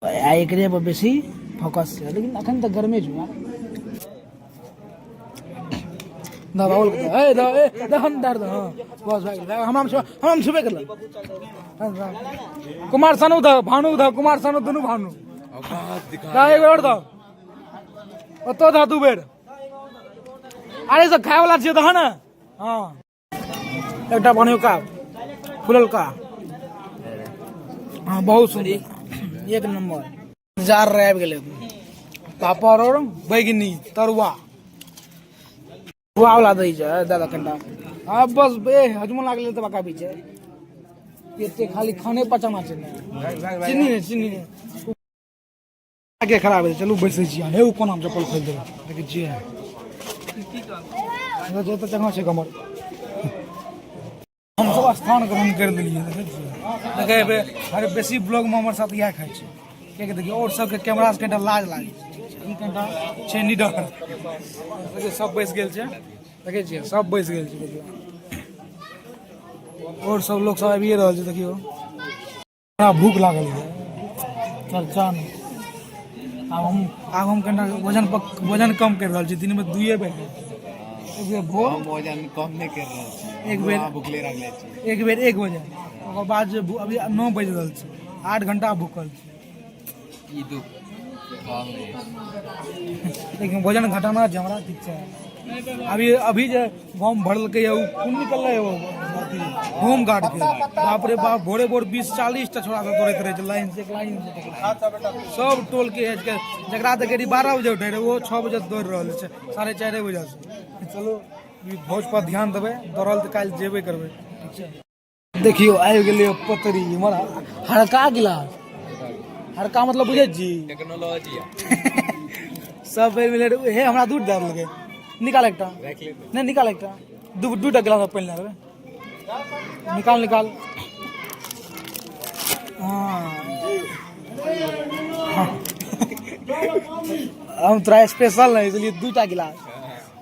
आ एकरे पर बेसी फोकस छै, लेकिन अखन तऽ गर्मे छै यार। दऽ बाबुल के दऽ, ए दऽ, ए दहन दर दऽ। हँ, बस भए गेल। हमरा हम छुबे केलक। कुमार सानू दऽ, भानू दऽ, कुमार सानू दुनू भानू दऽ। एक बेर आओर दऽ, ओतऽ दऽ दू बेर। अरे सब खाय वाला छियै, दह ने। हँ, एकटा बनेलका फुललका। हाँ, बहुत सुंदर, एक नंबर। जार रहे आबि गेलै पापड़ और बैगनी तरुआ। तरुआ वाला दै छै दादा कनिटा। हाँ बस, ए हजमो लागलै तऽ बका छै। एते खाली खाने पचाना छै ने। चीनी नहि, चीनी नहि के खराब है। चलू बैसै छी। हे, ओ कोना चप्पल खोलि देबै? देखै छियै, जतऽ जगह छै कमर। हमसब स्थान ग्रहण करि लेलियै। देखै छियै, देखै हेबै, हर बेसी ब्लॉगमे हमर साथ इएह खाइ छै, किएकि देखियौ आओर सबके कैमरासँ कनिटा लाज लागै छै, ई कनिटा छै निडर। देखियौ, सब बैस गेल छै। देखै छियै, सब बैस गेल छै। देखियौ, आओर सब लोक सब आबिए रहल छै। देखियौ, हमरा भूख लागल यऽ, चर्चा नहि। आब हम कनिटा वजन पर वजन कम करि रहल छी। दिनमे दुइए बेर खाइ छी। एक बेर भोर। हम वजन कम नहि कर रहल छी। एक बेर। अहाँ भुखले रखले छी। एक बेर 1 बजे, ओकर बाद जे अभी 9 बाजि रहल छै, 8 घंटा भूखल छी। ई दुख कम नहि। लेकिन वजन घटाना छै हमरा, ठीक छै। अभी अभी जे फॉर्म भरलकै ओ कोन निकललै, ओ अथी होम गार्ड के। बाप रे बाप, भोरे भोर 20-40 टा छोड़ा सब दौड़ैत रहै छै लाइन से, एक लाइन से एक लाइन। सब टोल के एज के जकरा देखे रही 12 बजे उठे रहे, ओ 6 बजे दौड़ रहल छै, 4:30 बजे से। चलू, ई भोज पर ध्यान देबै। दौड़ल तऽ काल्हि जेबे करबै, ठीक छै। देखियौ, आबि गेलै पतरी। इमहर हरका गिलास, हरका मतलब बुझै छी। टेक्नोलॉजी। सब बेर मिले हे। हमरा दूध दऽ देलकै। निकाल एकटा। नहि, निकाल एकटा। दू दूटा गिलास पानि लए लेबै। निकाल, निकाल। हाँ, हम तोरा स्पेशल नहीं, इसलिए दूटा गिलास।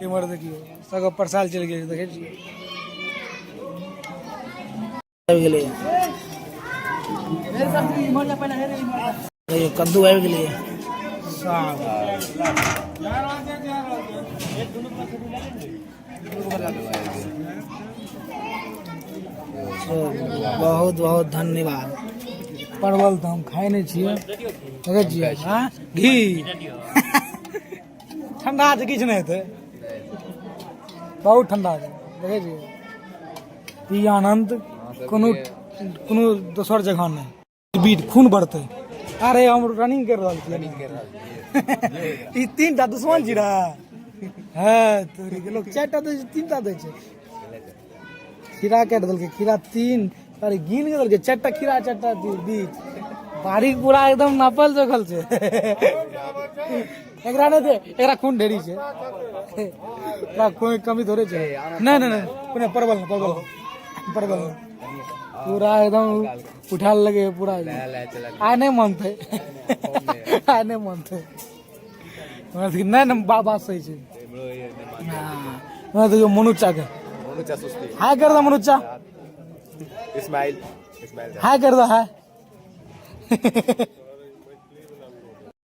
इम्हर देखियौ, सबके प्रसाद चलि गेल। देखै छियै, आबि गेलै। देखियौ, कद्दू आबि गेलै, साग। बहुत बहुत धन्यवाद। परवल तऽ हम खाइ नहि छियै। देखै छियै। हँ, घी ठंडा छै, किछु नहि हेतै। बहुत ठंडा छै। देखै छियै, ई आनंद कोनो कोनो दोसर जगह नहि। बीट खून बढ़तै। अरे, हम रनिंग कर रहल छी। ई तीन टा दुश्मन छी रे। है तोरी के, लोग चारिटा दै छै, तीन टा दै छै। खीरा काटि देलकै, खीरा तीन। अरे, गिन के देलकै, चारिटा खीरा, चारिटा बीज। बारीक पूरा एकदम नापल जोखल छै। एकरा नहि दे, एकरा खून ढेरी छै, एकरा कोई कमी थोड़े छै। नहि नहि नहि, कोनो परवल नहि, परवल नहि, परवल नहि। पूरा एकदम उठा लगे पूरा। आइ नहि मानतै, आइ नहि मानतै। नहि नहि, बात सही छै। हाँ, देखियौ मनुचा के। हाय कर दो मनुचा। इस्माइल, इस्माइल। हाय कर दो, हाय।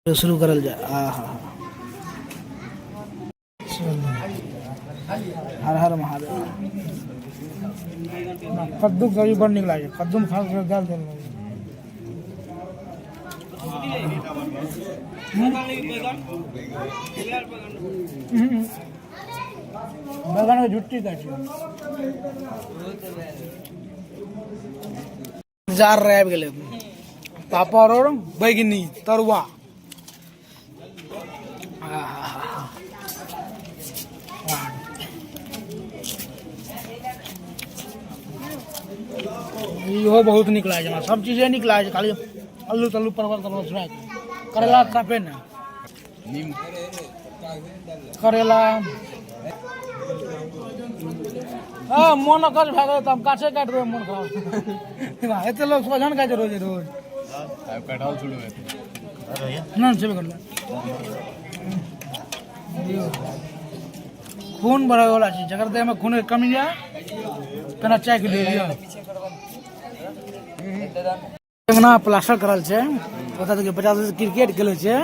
शुरू करल जाय। आहा, चलू, हर हर महादेव। कद्दू के सब्जी बड़ नीक लागै छै। कद्दू मे खास कर दालि देल लागै। बैगन के झुट्टी खाइ छियै। जार रहे आबि गेलै पापड़ और बैगनी तरुआ। आहा। इहो बहुत नीक लागै छै हमरा। सब चीजे नीक लागै छै, खाली आलू तल्लू, परवल तरवल छोड़ा कऽ। करैला साफे ने करेला। हँ, मोन अकछ भए गेलै तऽ हम गाछे काटि देबै। मोन खराब एते लोक सोझन खाइ छै रोजे रोज। कटहल शुरू हेतै। नहि, छेबे करलै। खून बढ़ै वाला चीज, जकर देहमे खूनके कमी यऽ, कना चाय के लिअ। अंगना प्लास्टर करल छै। ओतऽ देखियौ बच्चा सब क्रिकेट खेलै छै।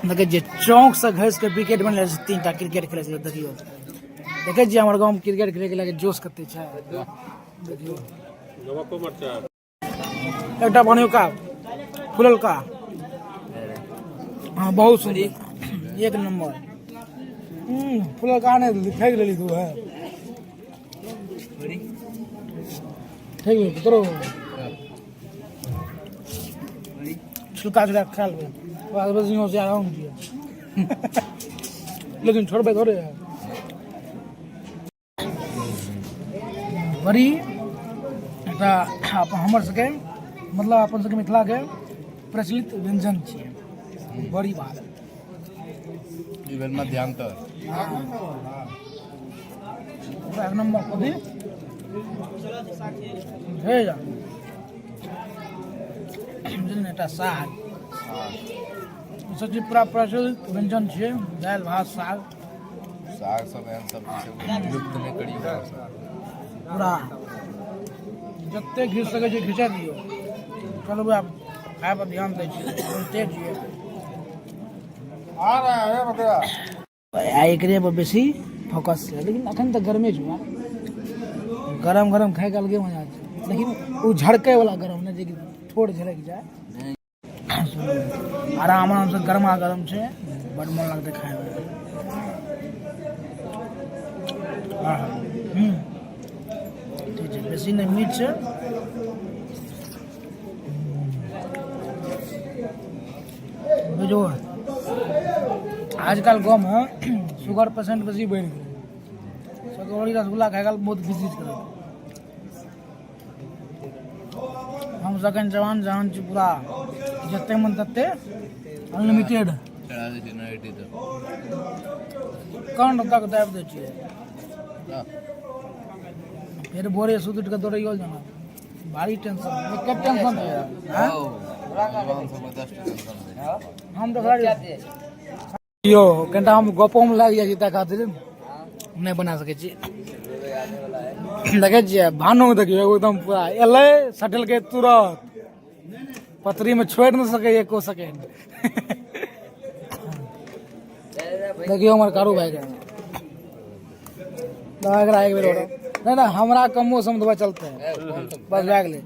देखै छियै चौक से घसि के विकेट बनले छै, 3टा क्रिकेट खेलै छै। देखियौ, देखै छियै हमर गाँवमे क्रिकेट खेलैके लए जोश कते छै। देखियौ एकटा बनेलका फुललका, हाँ बहुत सुंदर, एक नंबर। फुललका नहि फेंक लेली तू है, फेंक लेली तोरो छिलका छिलका खा लेबै, बस बस यहाँ से आराम दिया, लेकिन छोड़बै थोड़े। बड़ी एकटा हमर सबके मतलब अपन सबके मिथिलाके प्रचलित व्यंजन छियै बड़ी भात। ई भेल मध्यांतर। एक नंबर कभी हे जा बुझलियै, एकटा साग, ई सब चीज पूरा प्रचलित व्यंजन छियै, दालि भात साग। साग सब एहन सब्जी सब लुप्त नहि करियौ पूरा जते घिच सकै छै घिचा दियौ। चलू आब खाय पर ध्यान दै छियै, बोलते छियै आ एकरे पर बेसी फोकस छै। लेकिन अखन तऽ गरमे छै, गरम गरम खायके अलगे मजा छै, लेकिन ओ झड़कै वाला गरम नहि जे कि ठोर झड़कि जाय। आराम आराम से गरमा गरम छै, बड मन लगतै खायमे। ठीक छै, बेसी नहि मीठ छै। बेजोड़। आजकल गाँवमे शुगर पेशेंट बेसी बढ़ि गेलै, सकरौड़ी रसगुल्ला खाय काल बहुत घिच घिच करै। हम सखन जवान जहान छी, पूरा जते मन तते अनलिमिटेड। चढ़ा दै छै नाइटी तऽ कंठ तक दाबि दै छियै। फेर भोरे सुति उठि कऽ दौड़ैयो जाना, भारी टेंशन, एके टेंशन छै। जवान सबके 10 टेंशन रहै। हम तऽ यौ कनिटा हम गपोमे लागि जाइ छी, ताहि खातिर नहि बना सकै छी। देखै छियै भानु, देखियौ एकदम पूरा एलै सटलकै तुरंत पतरीमे, छोड़ि नहि सकै एको सेकेंड। देखियौ हमर कारू भाईके, एकरा एक बेर नहि नहि, हमरा कमो सम दबाइ चलतै, बस भए गेलै।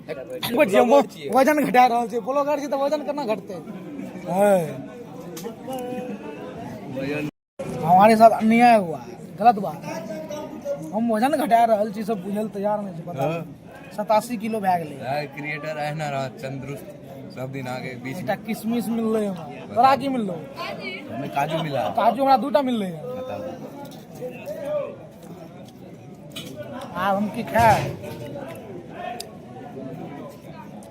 वजन घटा रहल छै, ब्लॉगर छै तऽ वजन केना घटतै? हमारे साथ अन्याय हुआ है, गलत बात। हम वजन घटा रहल छी, सब बुझल तैयार नहि छै। पता 87 किलो भए गेलै। क्रिएटर एहना रहत तंदुरुस्त सब दिन आगे बीच। एकटा किशमिश मिललै हमरा, तोरा की मिललो? हमें काजू मिला। काजू हमरा दूटा मिललै। बताओ। आब हम की खाय?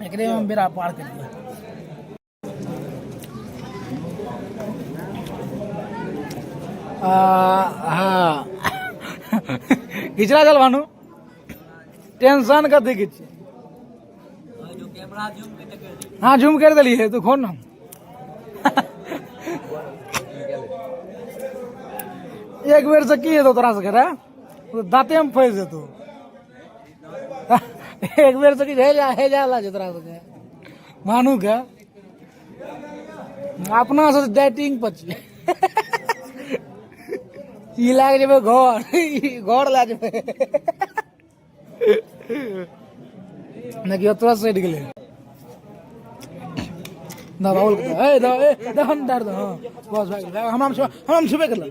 एकरे में हम बेड़ा पार करिए। हाँ, घिचरा चल भानु, टेंशन कथी के छै? हाँ, जूम कर देलिए, तू खोल ना। एक बेर से की हेतौ तोरा सबके रे? दाँते में फंसि जेतौ। एक बेर से की हे जा हे जा ला छै तोरा सबके? भानु के अपना सब डाइटिंग पर छियै, ई लए जेबै घर, ई घर लए जेबै। देखियौ तुरंत सटि गेलै। ना बाबुल के ए द ए दहन दर द। हां, बस भए गेलै। हमरा हम छुबे केलक।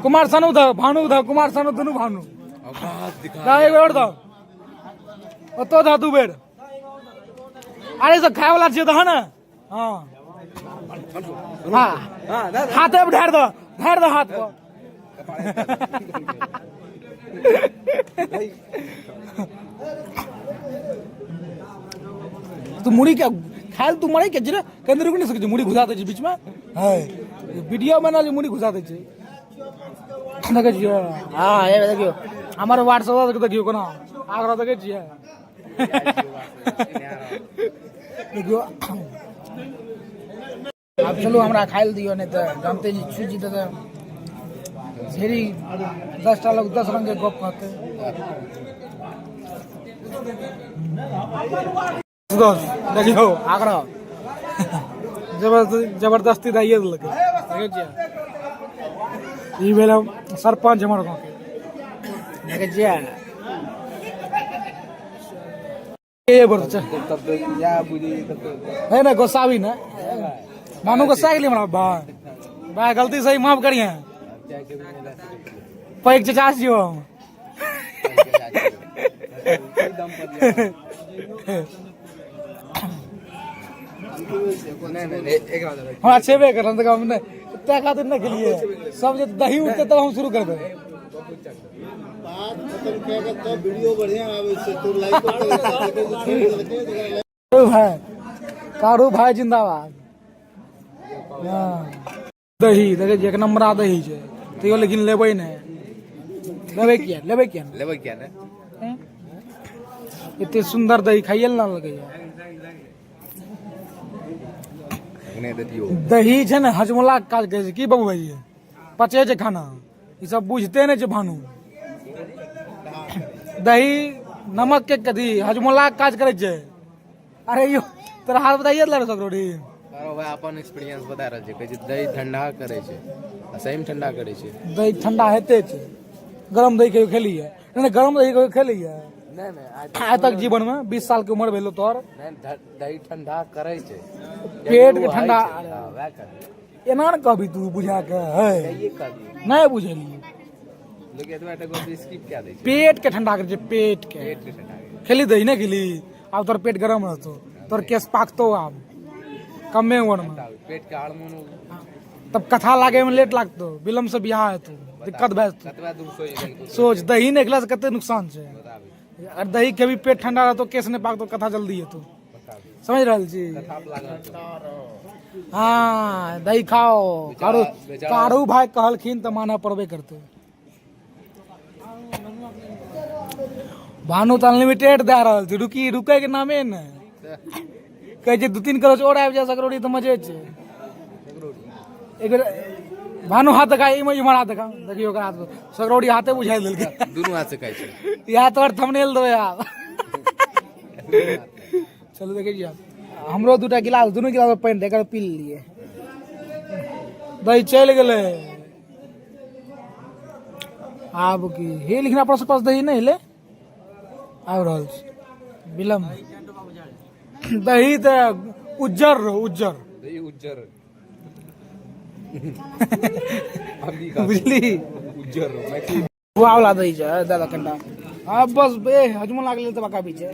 कुमार सानू द, भानु द, कुमार सानू, दुनू भानु द। एक बेर और द, ओतो द दू बेर। अरे सब खाय वाला छियै, दह ने। हाँ हाँ, हाथे पर ढार दो, ढार दो हाथ पर। तू मुड़ी के खायल, तू मरे के जे कहीं रुक नहीं सकै छै, मुड़ी घुसा दै छै बीचमे। है वीडियो बनल, मुड़ी घुसा दै छै। देखै छियै? हाँ, हे देखियौ हमर व्हाट्सएप, देखियौ कोना आग्रह। देखै छियै? देखियौ। आब चलू, हमरा खाय लए दियौ, नहि तऽ जानते छी छुटि जेतै तऽ ढेरी 10टा लोग 10 रंगके गप कहतै। दोस्त देखियौ आग्रह जबरदस्ती जबरदस्ती दैये देलकै। देखै छियै, ई भेल सरपञ्च हमर गाँवके। देखै छियै, ए बोल छै। तब तो जा बुझी तब तो। है ना, गुस्सा भी ना मानू, गुस्सा गेली हमरा। भाई भाई, गलती सही माफ करिए। चाय के भी नहीं ला सकै छियै। पैघ चचा छियो हम। दम पर नहीं नहीं, एक बात। हमरा छेबे करन तऽ हम नहि, तै खातिर नहि खेलियै। सब जे दही उठतै तब हम शुरू करबै। बात खत्म कए के तब वीडियो बढ़िया आबै छै। तू लाइको करै छै, देखै छै, छोड़ि देलकै तऽ लाइक। कारू भाई, कारू भाई जिंदाबाद। हाँ। दही देखै छियै, एक नंबरा दही छै, तैयो लेकिन लेबै नहि। लेबै किया? लेबै किया नहि? लेबै किया ने? हैं? एते सुन्दर दही खाइए लए ना लगैया। नहि देतियो। दही छै ने, हजमोला के काज करै छै। की बाबू भाई, पचे छै खाना। ई सब बुझते नहि छै भानु। दही नमक के कथी हजमोला के काज करै छै। अरे यो तोरा हाल बताइए लड़ सकरोड़ी। अरे भाई, अपन एक्सपीरियंस बता रहल छै। कहै छै दही ठंडा करै छै आ सहीमे ठंडा करै छै। दही ठंडा हेते छै। गरम दही कहियो खेलियै नहि? नहि, गरम दही कहियो खेलियै? नहि नहि, आइ। आइ तक जीवन मे 20 साल के उम्र भेलो तोहर। नहि, दही ठंडा करै छै। पेट के ठंडा। हँ, वएह कहलियै। एना ने कहबी तू बुझा के है। सहिए कहलियै। नहि बुझलियै। लोक एतबा टा गप स्किप कए दै छै। पेट के ठंडा करै छै, पेट के। पेट के ठंडा करै छै। खेली दही? नहि खेली? आब तोहर पेट गरम रहतो, तोहर केस पाकतो आब कमे उम्र में। पेट के हार्मोन। तब कथा लागे में लेट लागतो, विलम्ब से बियाह हेतो, दिक्कत भए जेतौ। कतबा दूर सोचि गेल। सोच, दही नहि खेला से कते नुकसान छै। बताबी। अगर दही के भी पेट ठंडा रहतो, केस नहि पाकतो, कथा जल्दी हेतो। बताबी। समझ रहल छी? कथा पर लागल छौ। हाँ, दही खाओ। कारू बेचारा- कारू भाई कहलखिन तऽ मानऽ पड़बे करतै। भानु तऽ अनलिमिटेड दए रहल छै। रुकी, रुकै के नामे ने कहै छै। 2-3 करोड़ और आबि जाय सकरोड़ी तऽ मजे छै। एक बेर भानु हाथ देखा, इमहर हाथ देखा। देखियौ, ओकर हाथ सकरौड़ी हाथे बुझाइ देलकै। दुनू हाथ से खाइ छै। इएह तोहर थंबनेल देबै आब। चलू, देखै छियै, हमरो दूटा गिलास, दुनू गिलास में पानि रहै, एकर पी लेलियै। दही चलि गेलै। आब की हे? लेकिन अपना सब पास दही नहि एलै, आबि रहल छै विलम्ब। दही तऽ उज्जर रहो, उज्जर। दही उज्जर हम की कहब? बुझली? उज्जर मैथिली। वाला दही छै दादा कनिटा। आब बस, ए हजमो लागलै तऽ बका भी छै।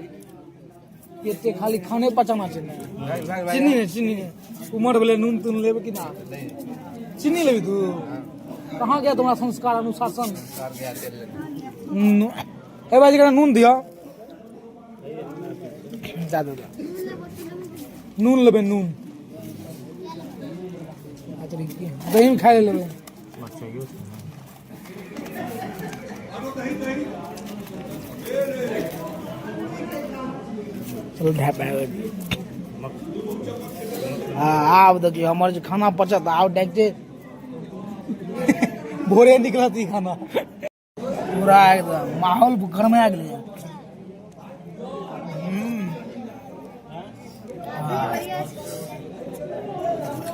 एते खाली खाने पचाना छै ने। चीनी नहि, चीनी नहि। उमर भेलै, नून तून लेबै कि ना? चीनी लेबी तू? कहाँ गया तुम्हारा संस्कार अनुशासन? सर गया तेल लेने। ए भाई, कना नून दिअ। दए दो, नून लेबै, नून। अच्छा, दही में खाइ लेबै। चलू, ढाप। हाँ, आब देखियौ हमर जे खाना पचत। आब डायरेक्टे भोरे निकलत ई खाना। पूरा एकदम माहौल गरमा गेलै। हाँ।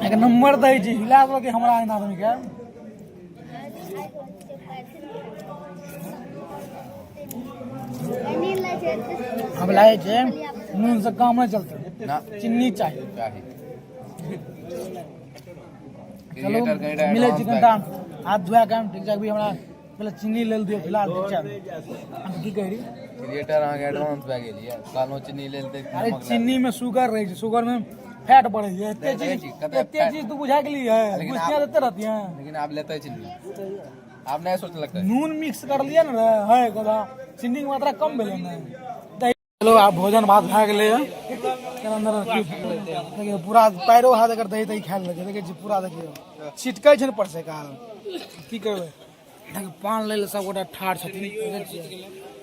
एक नंबर दही छै, हिला देलकै हमरा एहन आदमी के। हम लागै छै नून से काम नहि चलतै। ना। चीनी चाही। चाही। चलू, क्रिएटर कनिटा मिलै छी एडवांस। कनिटा हाथ धोआ के। ठीक छै, अभी हमरा पहिले चीनी लेल दियौ फिलहाल। ठीक छै, हम की कहि रही? क्रिएटर अहाँके एडवांस भए गेल यऽ। कहलहुँ चीनी लेल तऽ अरे, नमक। चीनी में शुगर रहै छै, शुगर में फैट बढ़ै छै। एते देखै चीज छी, कते एते fat- चीज तू बुझा गेली है। लेकिन बुझतिया आब- देते रहती है। लेकिन आब लेतै चीनी, आब नहि सोचलकै। नून मिक्स कर लियै ने रे है गधा, चीनी के मात्रा कम भेलै ने। दही। चलो, आब भोजन भात भए गेलै। देखियौ, पूरा पैरो हाथ एकर दही तही खाय लेलकै। देखै छी पूरा, देखियौ, छिटकै छै ने परसे काल। की करबै? देखियौ, पान लै लए सबगोटा ठाढ़ छथिन। देखै छियै,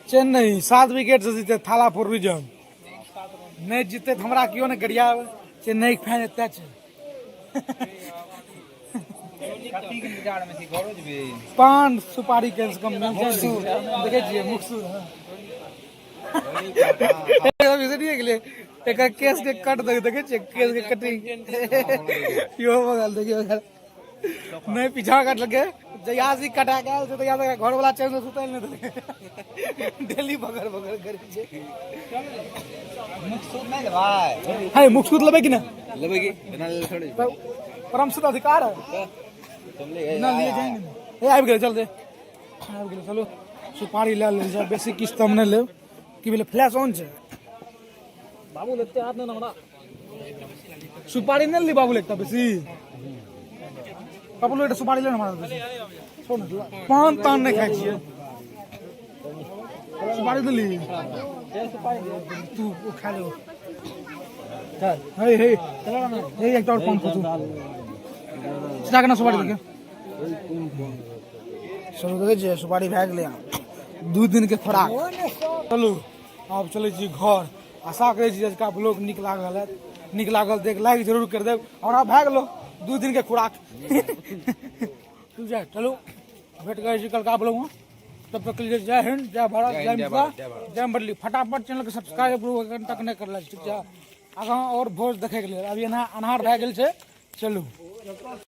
चेन्नई 7 विकेट से जीते, थाला फॉर रीजन। नहि जीतते तऽ हमरा केओ नहि गरियाबे। चेन्नई के फैन एते छै। पान सुपारी के कम मिल जाए। देखै छियै, मुक्सु। बिसरिए गेलियै। एकर केश के कट देखै छियै, केश के कटिंग इहो बगल देखियौ, नहि पीछा कटलकै। जहिया से कटा के आयल छै तहिया से घरवला चैन से सुतै नहि देलकै, डेली बगर बगर करै छै। है मुखसूद लेबै कि नहि? लेबै की बिना लेले थोड़े। परम शुद्ध अधिकार है, ना लिए जाएंगे ना। ए आबि गेलै, चल दे, आबि गेलै। चलू सुपारी लए लेल जाए, बेसी किछु तऽ हम नहि लेब। की भेलै? फ्लैश ऑन छै बाबू, लेते हाथ ने हमरा। सुपारी नहि ली बाबू, एकटा बेसी बाबू, एकटा सुपारी ले ने हमरा बेसी। छोड़ ने, पान तान नहि खाइ छियै। सुपारी देली तू ओ खा ले। हे हे हे, एकटा और पान खातू। सीधा केना सुपारी देखे? चलू देखै छियै, सुपारी भए गेलै। 2 दिन के खोराक। चलू आब चलै छी घर। आशा करै छी अजुका ब्लॉग नीक लागल हैत। नीक लागल तऽ एक लाइक जरूर कर देब। हमरा भए गेलो 2 दिन के खुराक। ठीक छै, चलू भेट करै छी कलका ब्लॉगमे। तब तक के लिए जय हिंद, जय भारत, जय जय हिंद, जय मिथिला, भारत, जय भारत। जय बदली। फटाफट चैनल के सब्सक्राइब करू एखन तक नहि करले। ठीक छै, आगाँ और भोज देखैके लेल अभी एना अन्हार भए गेल छै। चलू।